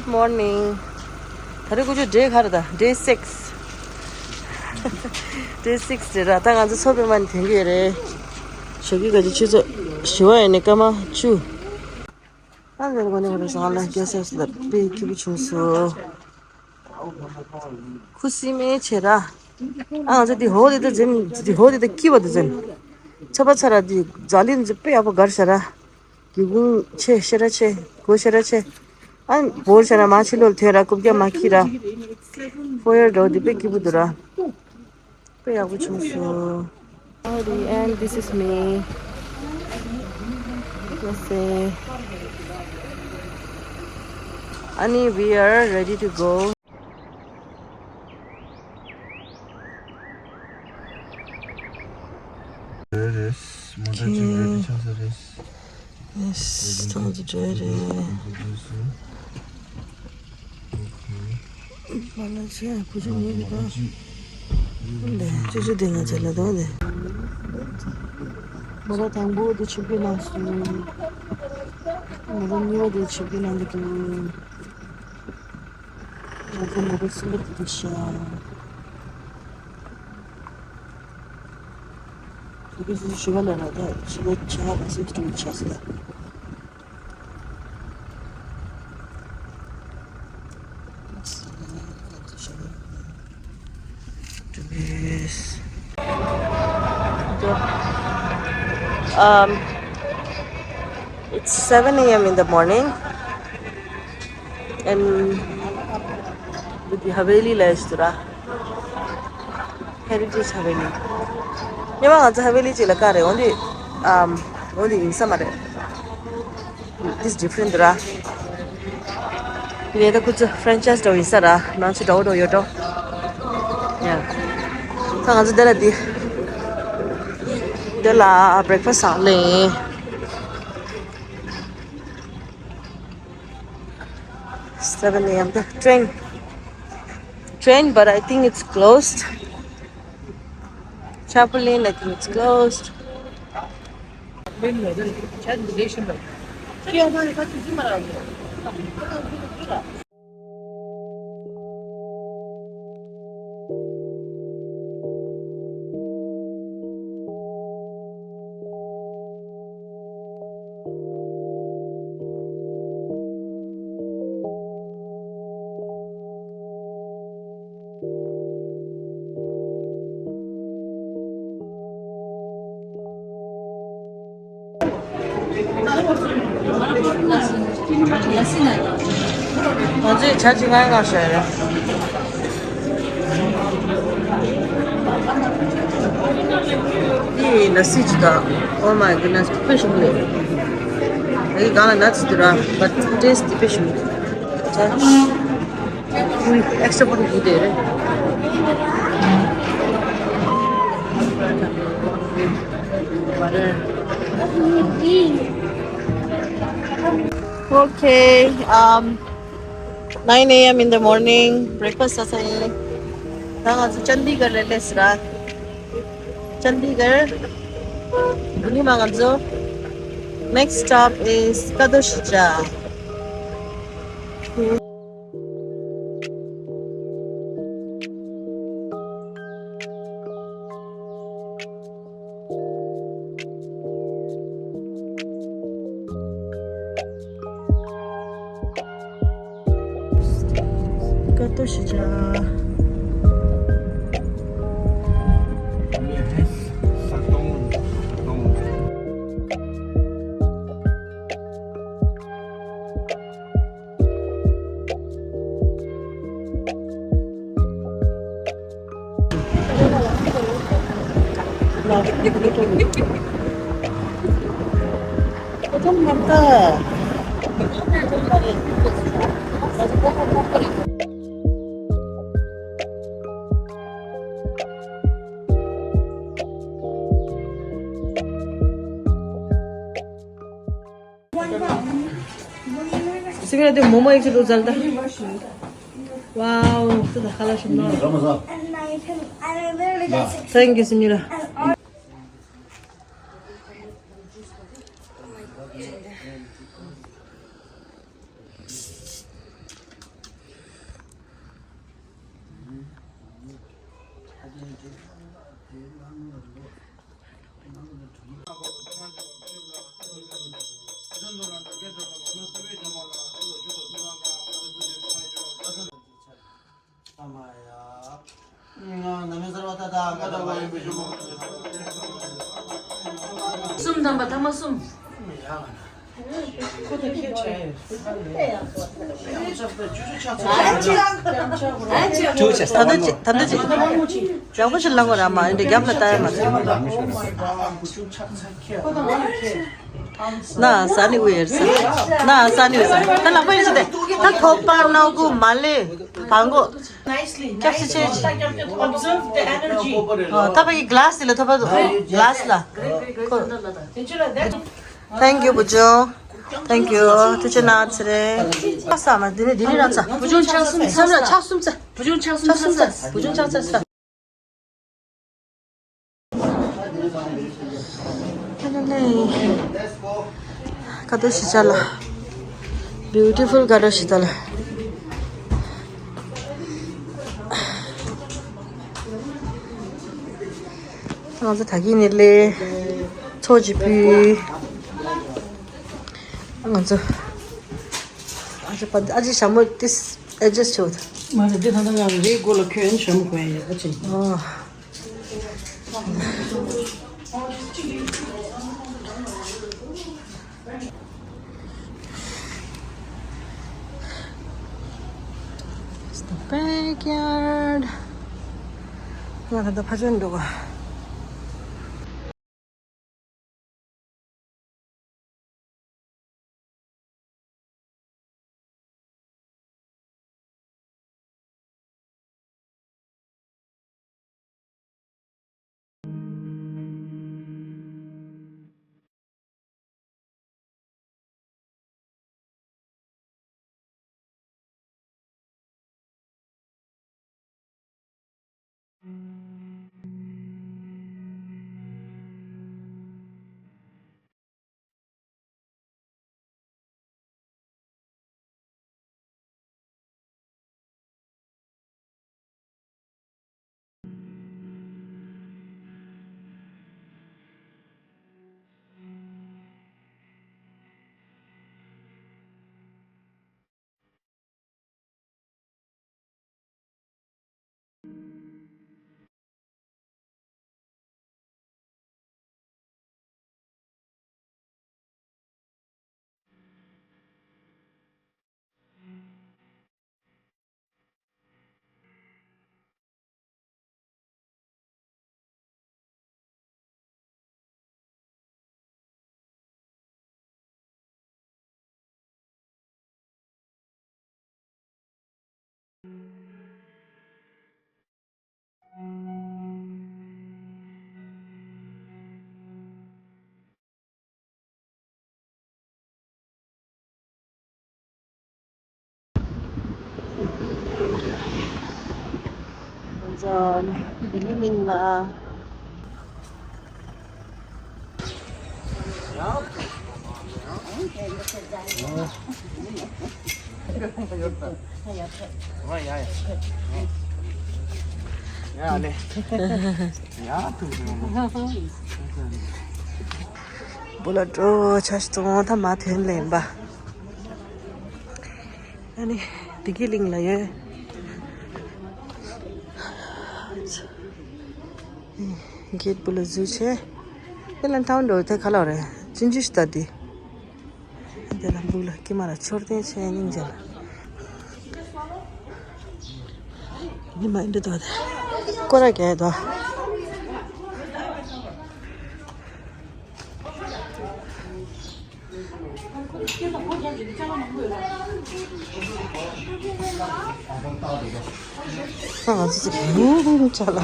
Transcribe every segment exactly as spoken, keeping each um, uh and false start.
Morning. ད་རེས་ཀོ་ཅོ་day ག་རེ་ད། day six. day six རེད་ར། ད་ང་ཚོ་མཚོ་པདྨ་ནས་ཐོན་གྱི་ཡོད་རེད། ཞོགས་ཀས་ག་ཅིག་ཆུ་ཚོད་བཞི་པ་ཡིན་ནི་སྐར་མ་བཅུ། ཨ་ལས་ཀོ་ནི་ཧོ་རེ་སང་ལ་རྒྱལ་སར་ལ་དཔེ་སྐྱིད་པོ་བྱུང་སོང་། ཁུ་སིམ་མེར་བྱས་ར། ཨ་ང་ཚོ་འདི་ཧོ་དེ་ད་འཛིན་འདི་ཧོ་དེ་ད་སྐྱིད་པ་དེ་འཛིན། ཚ་བ་ཚ་ར་འདི་ཛ་ལི་འདི་དཔེ་ཡག་པོ་གར་བྱས་ར། སྒེའུ་ཁུང་ཆེ་ཤེ་ར་ཆེ་སྒོ་ཤེ་ར་ཆེ། ཨ་བོར་བྱས་ར་མ་ཕྱི་ལོགས་ལ་ཐོན་ར་རྐུབ་བཀྱག་མ་འཁྱེར་ར། ཧོ་ཡར་འགྲོ་འདི་དཔེ་སྐྱིད་པོ་འདུག་ར། དཔེ་ཡག་པོ་བྱུང་སོང་། Howdy, and this is me. Let's see. Ani, we are ready to go. རེད། མོ་ཊ་ཅིག་རེ་ཌི་ཆགས་ས་རེད། Yes, ཐོང་གི་འདྲ་རེད། མ་ལ་ཆེ་བུ་ཆུང་ཉེ་གི་དང་། འདི་ཅི་ཅི་དེ་ང་ཚོ་ལ་དང་དེ། མོ་ཊ་དང་པོ་དེ་ཆིབས་བསྒྱུར་གནང་སོང་། མོ་ཊ་གཉིས་པ་དེ་ཆིབས་བསྒྱུར་གནང་གི་འདུག་ང་ཚོ་མོ་ཊ་གསུམ་པ་དེ་དེ་ཤ། དེ་གི་སུ་ཞུ་བ་ལ་ལ་ད་ཞུ་བ་ཆ་ལ་སུ་དེ་ཆ་སི་ལ། Um, it's seven a m in the morning, and with the Haveli ལ་ཞུ་ར། Heritage Haveli. ཉི་མ་ང་ཚོ་ཧ་ཝེ་ལི་གཅིག་ལ་ཀ་རེད། འོན་ཏེ་ཨམ་འོན་ཏེ་ཡིན་ས་མ་རེད། This different ར། ངས་ད་ཁུ་ཚོ་franchise འདྲ་བོ་ཡིན་ས་ར། ནང་ཆུ་འདྲ་བོ་འདྲ་བོ་ཡོད་འགྲོ། ཡ། ད་ང་ཚོ་འདི་ལ་འདི། འདི་ལ་breakfast ཟ་ལེ། Seven a m the train. Train, but I think it's closed. Chapolin, I think it's closed. ང་ཚོས་ཇ་ཅིག་མངགས་ཤག་རེད། འདི་ལ་སི་ཅིག་དང་། Oh my goodness, དཔེ་ཞིམ་པོ་འདུག་ཨ་ཡི་གང་ལ་nuts འདུག་ར། But taste དཔེ་ཞིམ་པོ་འདུག་ཇ། Extra པོ་འདུག་དེ་རེད། Okay, um, nine a m in the morning, breakfast ཟ་ས་ཡིན། ད་ང་ཚོ་ཅན་དི་གར་ལ་སླེབས་སོང་ར། ཅན་དི་གར། འདི་ནས་མར་ང་ཚོ་next stop is ཀ་དོ་ཤི་ཅ། ཀ་དོ་ཤི་ཅ། སིམ་ཡ་དེ་མོ་མོ་ཡིག་ཆ་ལུ་ཛལ་ད། Wow, ཏུ་ད་ཁ་ལ་ཤུམ་ནོ། Thank you, Simira. Oh my God. གསུམ་ཐམ་པ་ཐ་མ་གསུམ། ད་ལྟ་ཅི་ད་ལྟ་ཅི་ཡག་པོ་ཞིག་ལངས་དགོས་ར་མ་འདི་རྒྱབ་ལ་ལྟ་ཡ་མ་ཚོད། ན་ས་ནི་ཝེར་ས། ན་ས་ནི་ཝེར་ས། ད་ལག་པ་ཡིན་ཟེར་ཏེ། ད་ཐོག་པ་ནག་ཁུ་མ་ལེ། བང་གོ། Nicely. སྐྱབས་སུ་མཆི། Observe the energy. ཨོ། ད་ཕ་གི་གླ་སི་ལ་ཐོབ་པ་གླ་སི་ལ། Thank you བུ་ཆུང་། Thank you. ཐུགས་རྗེ་གནང་ཚེ་རེད། ཨ་ས་མ་འདི་ནས་འདི་ནས་རང་ཚ། བུ་ཆུང་ཕྱག་གསུམ་ཚ། བུ་ཆུང་ཕྱག་གསུམ་ཚ། བུ་ཆུང་ཕྱག་གསུམ་ཚ། ཁ་ནས་ཀ་ཏོ་ཤི་ཆ་ལ། Beautiful ཀ་ཏོ་ཤི་ཆ་ལ། ང་ཚོ་ད་གིན་ནས་ལས་ཚོགས་ཀྱི་ཕུལ། ང་ཚོ་ཨ་ཅེ་པ་ཨ་ཅེ་ཞྭ་མོ་ཏིས་ཨེ་ཇེ་སི་ཊི་བྱེད། མ་རེད་དེ་ད་ལྟ་ང་རེ་རེའི་མགོ་ལ་ཁྱོད་ཞྭ་མོ་གོན་ཡག་པོ་བྱེད། ཨོ། It's the backyard. ང་ད་ལྟ་ཕ་ཆོས་འགྲོ་ག་བུ་ལ་སྤྲོ་ཆ་ཞིག་བཙོང་ཐ་མ་ཐོན་ལེན་པ། ཨ་ནི་བདེ་སྐྱིད་གླིང་ལ་ཡོད། གེད་བུ་ལ་འཛུལ་བྱས། དེ་ལ་ཐའོན་འགྲོ་དེ་ག་ལ་རེད། ཅིན་ཅི་ཤི་ད་དེ། དེ་ལ་འབུག་ལ་ཀྱེ་མ་ལ་མཆོད་རྟེན་ཆེ་སྙིང་རྗེ་ལ། ཉི་མ་འདི་དོ་དེ། སྐོར་ར་རྒྱག་དོ། ང་ཚོ་ཚོ་ཧུང་ཧུང་ཆ་ལ།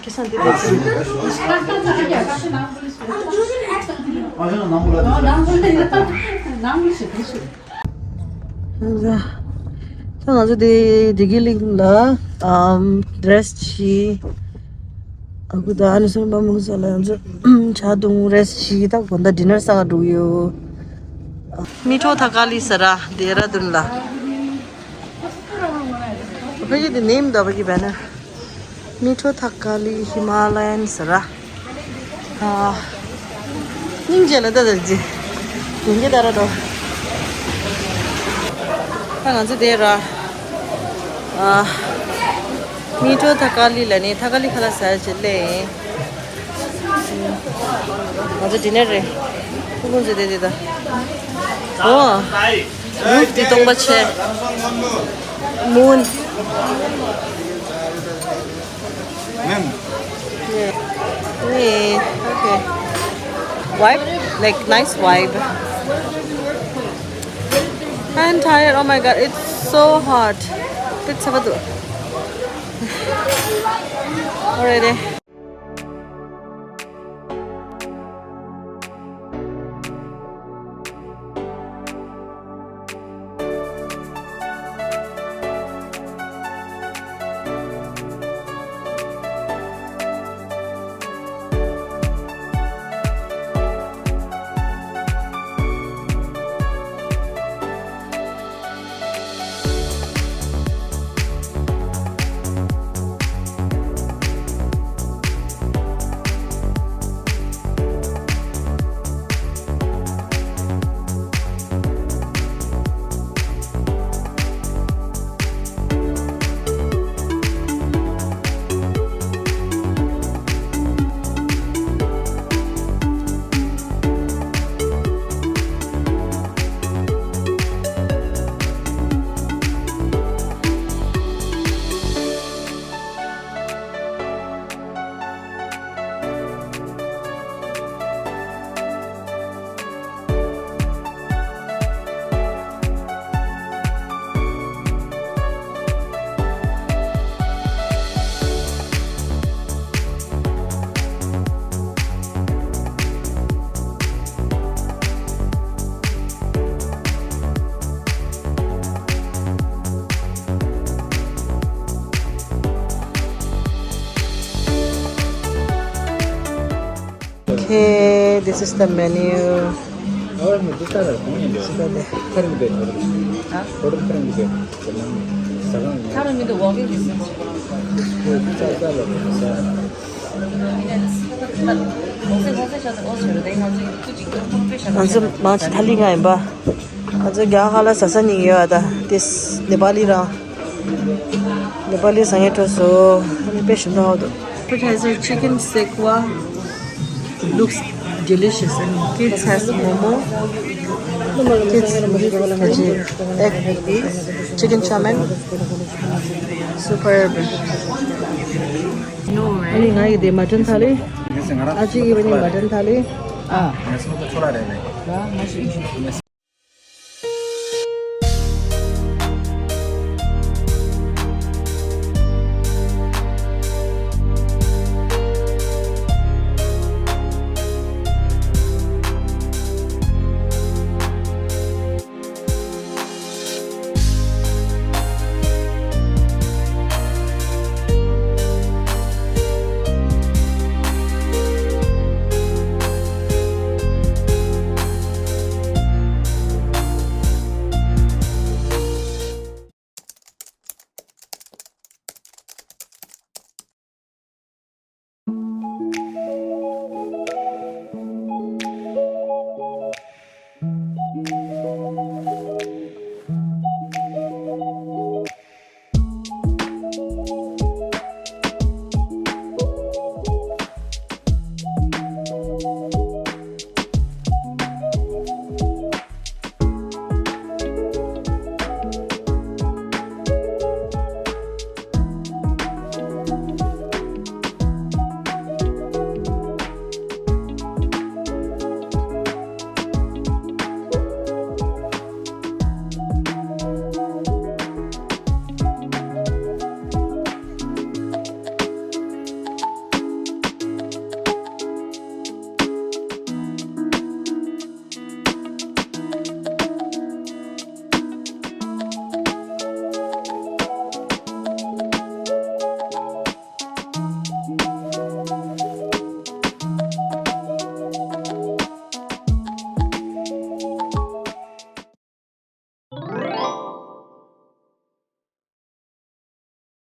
ཁྱེད་སང་དེ་དེ་ཚོ། ད་ང་ཚོ་དེ་བདེ་སྐྱིད་གླིང་ལ་ཨམ་ཌི་རེ་སི་བྱས། ཨ་ཁུ་དང་ཨ་ནེ་སོན་པ་མུ་ས་ལ་ང་ཚོ་ཇ་བཏུང་རེ་སི་བྱས། ད་དགོང་དག་ཌི་ནར་ཟ་ག་འགྲོ་གི་ཡོད། མི་ཁྲོ་ཐ་ཀ་ལི་ས་ར་དེ་ར་དུན་ལ། ཕ་གི་དེ་ནེམ་དོ་ཕ་གི་བས་ན། མི་ཐོ་ཐ་ཀ་ལི་ཧི་མ་ལ་ཡན་ཟེར་ར། ཨ། སྙིང་རྗེ་ལ་ད་ད་ཅི། སྙིང་རྗེ་ད་ར་དོ། ད་ང་ཚོ་དེ་ར། ཨ། མི་ཐོ་ཐ་ཀ་ལི་ལ་ནི་ཐ་ཀ་ལི་ཁ་ལ་ཟ་ཅི་ལེ། ང་ཚོ་ཌི་ནར་རེད། ཁོ་ཁོ་ཚོ་དེ་དེ་ད། ཨོ། རུབ་དེ་སྟོང་པ་ཆེ། མུན། Yeah. Yeah. Okay. Vibe? Like, nice vibe. I'm tired. Oh my God, it's so hot. It's so hot. Already. Okay, this is the menu. ང་ཚོ་མང་ཆེ་ཐ་ལི་ང་ཡིན་པ། ང་ཚོ་རྒྱ་གར་ལ་ཟ་ས་ནི་ཡོད་ཨ་ད། This Nepali རང་། Nepali ཟ་ངེ་འགྲོ་སོ། ཨ་ནི་དཔེ་ཞིམ་ནོ་འདུག Appetizer chicken sekwa. Looks delicious. And kids has momo. Kids, egg, chicken chow mein. Superb. ཨ་ནི་ང་ཡི་དེ་མ་ཊན་ཐ་ལི། ཨ་ཅི་ཡི་བ་ནི་མ་ཊན་ཐ་ལི། ཨ།